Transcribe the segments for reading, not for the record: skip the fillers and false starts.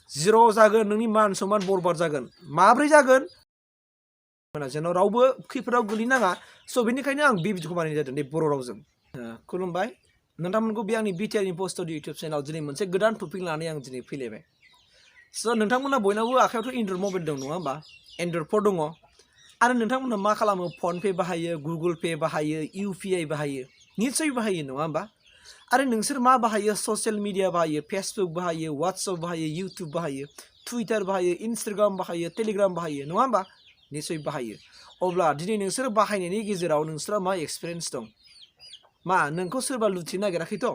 जिर' जागोन नोंनि मान सन्मान बरबाद जागोन माब्रै जागोन जेन' रावबो खैफोदाव गोलैनाङा स' बेनिखायनो आं बे भिडिअखौ बानायनाय जादों बर' रावजों खुलुमबाय नोंथांमोनखौ बे आंनि Btrinfostudio इउटुब चेनेलाव दिनै मोनसे गोदान टपिक लानानै आं दिनै फैलायबाय स' नोंथांमोना बयनावबो आखायावथ' एन्ड्रइड मबाइल दं नङा होमबा एन्ड्रइड फन दङ आरो नोंथांमोना मा खालामो फन पे बाहायो गुगल पे बाहायो UPI बाहायो निश्चय बाहायो नङा होमबा आरो नोंसोर मा बाहायो ससियेल मिडिया बाहायो फेसबुक बाहायो WhatsApp बाहायो YouTube बाहायो टुइटार बाहायो इन्स्टाग्राम बाहायो टेलिग्राम बाहायो नङा होमबा निश्चय बाहायो अब्ला दिनै नोंसोर बाहायनायनि गेजेराव नोंसोरा मा एक्सपिरियेन्स दं मा नोंखौ सोरबा लुथिनो नागिराखैथ'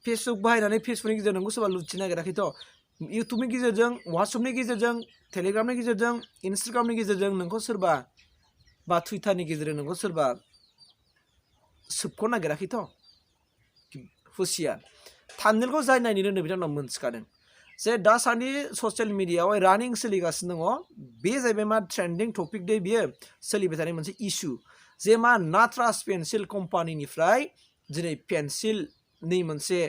फेसबुक बाहायनानै फेसबुकनि गेजेरजों नोंखौ सोरबा लुथिनो नागिराखैथ' इउटुबनि गेजेरजों WhatsAppनि गेजेरजों टेलिग्रामनि गेजेरजों इन्स्टाग्रामनि गेजेरजों नोंखौ सोरबा बा टुइटारनि गेजेरजों नोंखौ सोरबा सोबख'नो नागिराखैथ' हुसियार थाम्बनेलखौ जाय नायनो रोंदों बिथांमोना मोनथिखादों जे दासान्दि ससियेल मिडियायाव रानिं सोलिगासिनो दङ बे जाहैबाय मा ट्रेन्डिं टपिक दे बियो सोलिबाय थानाय मोनसे इस्यु जे मा नाट्राज पेन्सिल कम्पानिनिफ्राय दिनै पेन्सिलनि मोनसे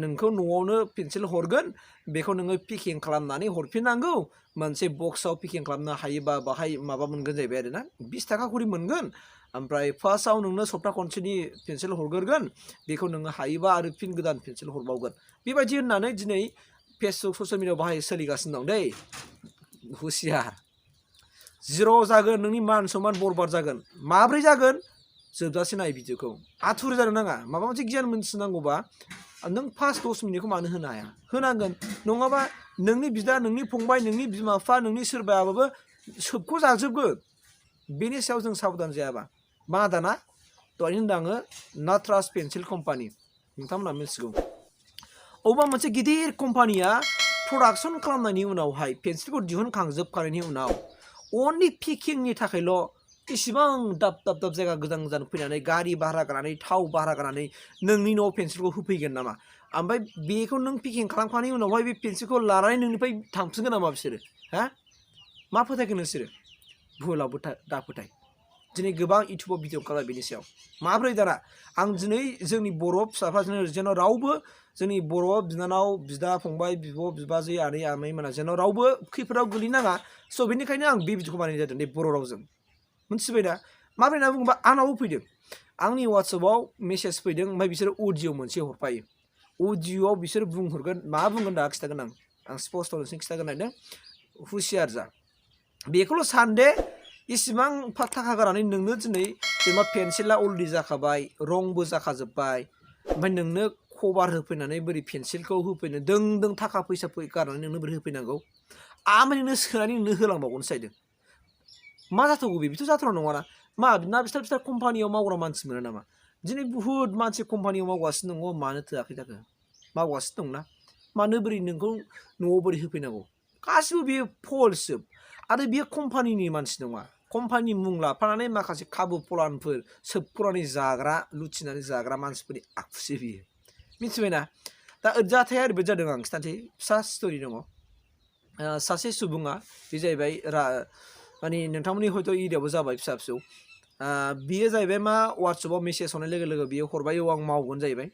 नोंखौ न'आवनो पेन्सिल हरगोन बेखौ नोङो पेकिं खालामनानै हरफिननांगौ मोनसे बक्सआव पेकिं खालामनो हायोबा बाहाय माबा मोनगोन जाहैबाय आरोना 20 थाखा खरि मोनगोन ओमफ्राय फार्स्टआव नोंनो सप्ता खनसेनि पेन्सिल हरग्रोगोन बेखौ नोङो हायोबा आरो फिन गोदान पेन्सिल हरबावगोन बेबायदि होननानै दिनै फेसबुक ससियेल मिडियायाव बाहाय सोलिगासिनो दं दै हुसियार जिर' जागोन नोंनि मान सन्मान बरबाद जागोन माब्रै जागोन जोबजासे नाय भिडिअखौ आथुर जानो नाङा माबा मोनसे गियान मोनथिनांगौबा नों 5-10 मिनिटखौ मानो होनो हाया होनांगोन नङाबा नोंनि बिदा नोंनि फंबाय नोंनि बिमा बिफा नोंनि सोरबायाबाबो सोबखौ जाजोबगोन बेनि सायाव जों साबधान जायाबा मा दाना दहाय होनदों आङो नाट्राज पेन्सिल कम्पानि नोंथांमोना मिथिगौ अबेबा मोनसे गिदिर कम्पानिया प्रडाक्सन खालामनायनि उनावहाय पेन्सिलखौ दिहुनखांजोबखांनायनि उनाव अनलि पेकिंनि थाखायल' इसिबां दाब जायगा गोजान गोजान फैनानै गारि भारा गारनानै थाव भारा गारनानै नोंनि न'आव पेन्सिलखौ होफैगोन नामा ओमफ्राय बेखौ नों पेकिं खालामखांनायनि उनावहाय बे पेन्सिलखौ लानानै नोंनिफ्राय थांफिनगोन नामा बिसोरो हा मा फोथायगोन नोंसोरो भुलाव दा फोथाय दिनै गोबां इउटुबाव भिडिअ खालामबाय बेनि सायाव माब्रै दाना आं दिनै जोंनि बर' फिसाफ्रा जेन' रावबो जोंनि बर' बिनानाव बिदा फंबाय बिब' बिबाजै आनै आमाइमोना जेन' रावबो खैफोदाव गोलैनाङा स' बेनिखायनो आं बे भिडिअखौ बानायनाय जादों बर' रावजों मोनथिबाय दा माब्रै होनना बुङोबा आंनावबो फैदों आंनि WhatsAppआव मेसेज फैदों ओमफ्राय बिसोर अडिअ मोनसे हरफायो अडिअआव बिसोर बुंहरगोन मा बुंगोन दा खिथागोन आं स्पस्ट नोंसिनो खिथागोन नायदों हुसियार जा बेखौल' सान दे इसिबां थाखा गारनानै नोंनो दिनै जेनेबा पेन्सिला अलरेडि जाखाबाय रंबो जाखाजोब्बाय ओमफ्राय नोंनो कभार होफैनानै बोरै पेन्सिलखौ होफैनो दों थाखा फैसा गारनानै नोंनो बोरै होफैनांगौ आमफ्राय नोंनो सोनानै नोंनो होलांबावगोनसो जाहैदों मा जाथावगौ बेथ' जाथावना नङाना मा ना फिसा कम्पानियाव मावग्रा मानसि मोना नामा दिनै बुहुद मानसि कम्पानियाव मावगासिनो दङ मानो थोआखै थाखो मावगासिनो दंना मानो बोरै नोंखौ न'आव बोरै होफैनांगौ गासिबो बेयो फल्सजोब आरो बेयो कम्पानिनि मानसि नङा कम्पानि मुं लाफानानै माखासे खाबु पलानफोर सोबख'नानै जाग्रा लुथिनानै जाग्रा मानसिफोरनि आखुसो बियो मिथिबायना दा जाथाया ओरैबायदि जादों आं खिथानोसै फिसा स्ट'रि दङ सासे सुबुङा बे जाहैबाय माने नोंथांमोननि हयथ' एरियायावबो जाबाय फिसा फिसौ बियो जाहैबाय मा WhatsAppआव मेसेज हरनाय लोगो लोगो बियो हरबाय औ आं मावगोन जाहैबाय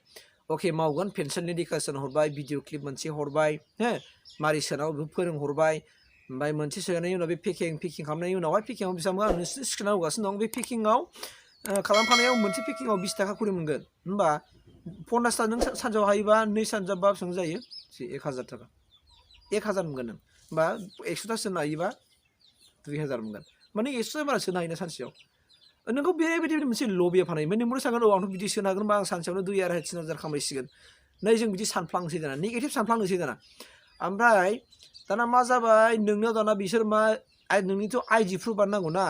अके मावगोन पेन्सिलनि डिकासन हरबाय भिडिअ क्लिप मोनसे हरबाय हो मारै सोनांगौ फोरोंहरबाय ओमफ्राय मोनसे सोनायनि उनाव बे पेकिं खालामनायनि उनावहाय पेकिंआव बेसेबां आं नोंसोरनो सिखायना होगासिनो दं बे पेकिंआव खालामखानायाव मोनसे पेकिंआव 20 थाखा खरि मोनगोन होमबा 50ता नों सानसेयाव हायोबा 2 सानजाबा बेसेबां जायो 1000 थाखा 1000 मोनगोन नों होमबा 100ता सोनो हायोबा 2000 मोनगोन माने 100 बारा सोनो हायोना सानसेयाव नोंखौ बेबायदि मोनसे लबिया फानाय ओमफ्राय नोंबो सानगोन औ आंथ' बिदि सोनो हागोन होनबा आं सानसेयावनो 2,500-3,000 खामायसिगोन नै जों बिदि सानफ्लांसै दाना नेगेटिभ सानफ्लांनोसै दाना ओमफ्राय दाना मा जाबाय नोंनियाव दाना बिसोर मा नोंनिथ' आइडि प्रुफ बानायनांगौ ना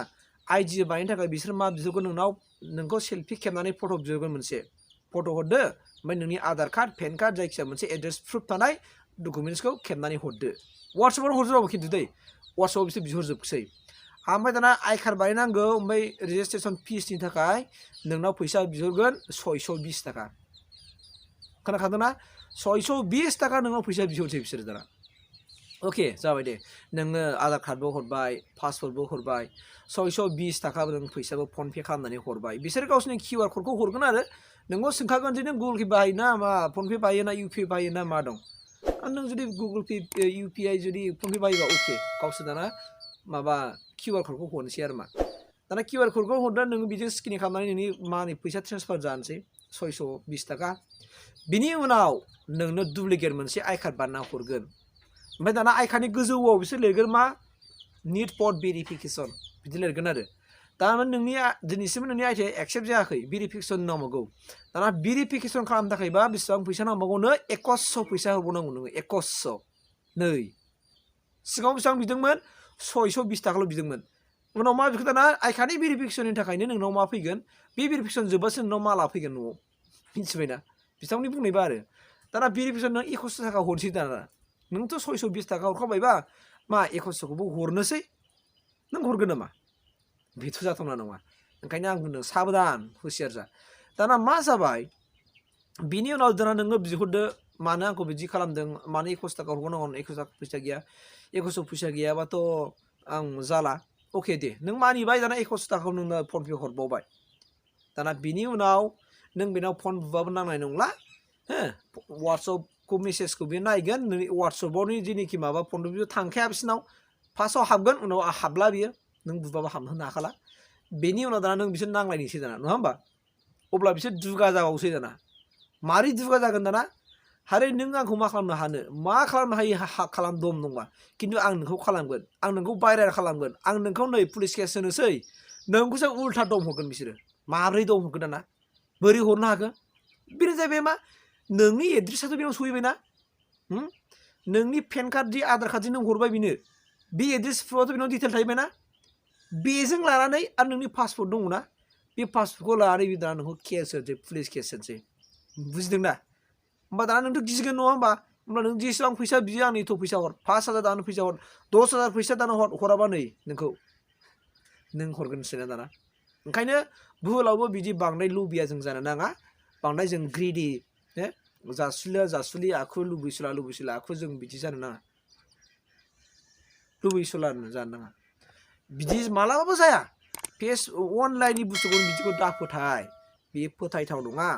आइडि बानायनो थाखाय बिसोर मा बिहरगोन नोंखौ सेल्फि खेबनानै फट' बिहरगोन मोनसे फट' हरदो ओमफ्राय नोंनि आधार कार्ड पेन कार्ड जायखिजाया मोनसे एड्रेस प्रुफ थानाय डकुमेन्ट्सखौ खेबनानै हरदो WhatsAppआव हरजोबाबो खिन्थु दै WhatsAppआव बिसोर बिहरजोबसै ओमफ्राय दाना आइ कार्ड बानायनांगौ ओमफ्राय रेजिस्ट्रेसन फिसनि थाखाय नोंनाव फैसा बिहरगोन 620 थाखा खोनाखादोंना 620 थाखा नोंनाव फैसा बिहरसै बिसोरो दाना अके जाबाय दे नोङो आधार कार्डबो हरबाय पासवर्डबो हरबाय 620 थाखा नों फैसाबो फन पे खालामनानै हरबाय बिसोर गावसोरनि QR क'डखौ हरगोन आरो नोंखौ सोंखागोन जे नों गुगल पे बाहायो ना मा फन पे बाहायो ना UPI बाहायो ना मा दं नों जुदि गुगल पे UPI जुदि फनपे बायोबा अके गावसोर दाना माबा QR क'डखौ हरनोसै आरो मा दाना QR क'डखौ हरदा नोङो बिजों स्केनिं खालामनानै नोंनि मानि फैसा ट्रेन्सफार जानोसै 620 थाखा बिनि उनाव नोंनो डुप्लिकेट मोनसे आइ कार्ड बानायना हरगोन ओमफ्राय दाना आइ कार्डनि गोजौआव बिसोर लिरगोन मा निड फर भेरिफिकेसन बिदि लिरगोन आरो दाना नोंनि दिनैसिम नोंनि आइथिया एक्सेप्ट जायाखै भेरिफिकेसन नांबावगौ दाना भेरिफिकेसन खालामनो थाखायबा बेसेबां फैसा नांबावगौनो 2100 फैसा हरबावनांगौ नोङो 2100 नै सिगाङाव बेसेबां बिदोंमोन 620 थाखाल' बिदोंमोन उनाव मा बिखौ दाना आइ कार्डनि भेरिफिकेसननि थाखायनो नोंनाव मा फैगोन बे भेरिफिकेसन जोबबासो नोंनाव माला फैगोन न'आव मिथिबायना बिथांमोननि बुंनायबा आरो दाना भेरिफिकेसन नों 2100 थाखा हरसै दाना नोंथ' 620 थाखा हरखाबायबा मा 2100खौबो हरनोसै नों हरगोन नामा बेथ' जाथावना नङा ओंखायनो आं बुंदों साबधान हुसियार जा दाना मा जाबाय बिनि उनाव दाना नोङो बिहरदो मानो आंखौ बिदि खालामदों मानो 2100 थाखा हरबावनांगौ 2100 फैसा गैया 2100 फैसा गैयाबाथ' आं जाला अके दे नों मानिबाय दाना 2100 थाखाखौ नोंनो फनपे हरबावबाय दाना बिनि उनाव नों बेनाव फन बुबाबो नांनाय नंला हो वाट्सएपखौ मेसेजखौ बे नायगोन नोंनि वाट्सएपआवनि जेनोखि माबा फन बियो थांखाया बिसिनाव फार्स्टआव हाबगोन उनाव हाबला बियो नों बुबाबो हाबहोनो हाखाला बेनि उनाव दाना नों बिसोर नांलायनोसै दाना नङा होमबा अब्ला बिसोर दुगा जाबावसै दाना मारै दुगा जागोन दाना हारे नों आंखौ मा खालामनो हानो मा खालामनो हायो खालाम दम नंबा खिन्थु आं नोंखौ खालामगोन आं नोंखौ भाइरेल खालामगोन आं नोंखौ नै पुलिस केस होनोसै नोंखौसो उल्था दम हरगोन बिसोरो माब्रै दम हरगोन दाना बोरै हरनो हागोन बेनो जाहैबाय मा नोंनि एड्रेसाथ' बेनाव सहैबायना नोंनि पेन कार्ड दि आधार कार्ड नों हरबाय बेनो बे एड्रेस प्रुफआथ' बेनाव डिटेल थाहैबायना बेजों लानानै आरो नोंनि पासपर्ट दङना बे पासपर्टखौ लानानै बे दाना नोंखौ केस होनोसै पुलिस केस होनोसै बुजिदों दा होमबा दाना नोंथ' गिगोन नङा होमबा नों जेसेबां फैसा बियो आंनिथ' फैसा हर 5000 दानो फैसा हर 10000 फैसा दानो हराबा नै नोंखौ नों हरगोनसैना दाना ओंखायनो बुहुलावबो बिदि बांद्राय लुबिया जों जानो नाङा बांद्राय जों ग्रिडि जासुलि आखु लुबैसुला आखु जों बिदि जानो नाङा लुबैसुला जानो नाङा बिदि मालाबाबो जाया फेस अनलाइननि बुस्थुखौ बिदिखौ दाफोथाय बे फोथायथाव नङा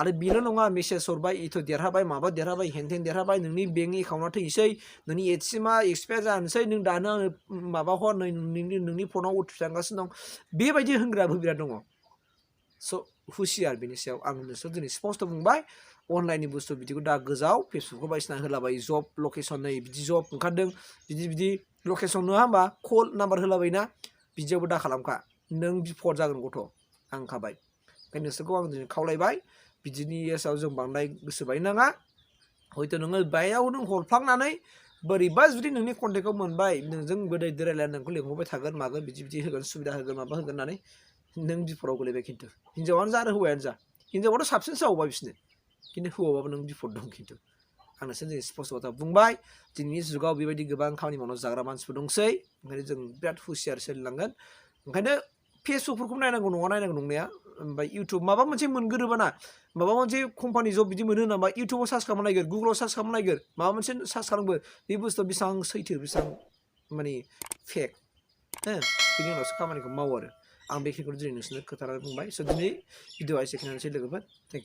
आरो बेल' नङा मेसेज हरबाय इथ' देरहाबाय माबा देरहाबाय हेनथेन देरहाबाय नोंनि बेंक एकाउन्टआ थैसै नोंनि एटिएमआ एक्सपायार जानोसै नों दानो आंनो माबा हर नोंनि फनाव अटिपि थांगासिनो दं बेबायदि होनग्राबो बिराद दङ स' हुसियार बेनि सायाव आं नोंसोर दिनै स्पस्ट बुंबाय अनलाइननि बुस्थु बिदिखौ दा गोजाव फेसबुकखौ बायदिसिना होलाबाय जब लकेसन नै बिदि जब ओंखारदों बिदि लकेसन नङा होमबा कल नाम्बार होलाबायना बिदियावबो दा खालामखा नों बिपद जागोन गथ' आं खाबाय ओंखायनो नोंसोरखौ आं दिनै खावलायबाय बिदिनि सायाव जों बांद्राय गोसो बायनाङा हयथ' नोङो बायाव नों हरफ्लांनानै बोरैबा जुदि नोंनि कन्टेक्टआव मोनबाय नोंजों गोदै रायलायना नोंखौ लेंहरबाय थागोन मागोन बिदि होगोन सुबिदा होगोन माबा होगोन होननानै नों बिपदआव गोलैबाय खिन्थु हिनजावानो जा आरो हौवायानो जा हिनजावाथ' साबसिनसो जाबावबाय बिसोरनो खिन्थु हौवाबाबो नों बिपद दं खिन्थु आं नोंसोर दिनै स्पस्ट बाथ्रा बुंबाय दिनैनि जुगाव बेबायदि गोबां खामानि मावनो जाग्रा मानसिफोर दंसै ओंखायनो जों बिराद हुसियार सोलिलांगोन ओंखायनो फेसबुकफोरखौ नायनांगौ नंनाया ओमफ्राय इउटुब माबा मोनसे मोनगोरोबाना माबा मोनसे कम्पानि जब बिदि मोनो नामा इउटुबाव सार्च खालामना नायगोर गुगलाव सार्च खालामना नायगोर माबा मोनसे सार्च खालामगोर बे बुस्थुआ बेसेबां सैथो बेसेबां माने फेक बिनि उनावसो खामानिखौ मावो आरो आं बेखिनिखौ दिनै नोंसोरनो खोथानानै बुंबाय स' दिनै भिडिअआ एसेखिनियानोसै लोगोफोर थेंक इउ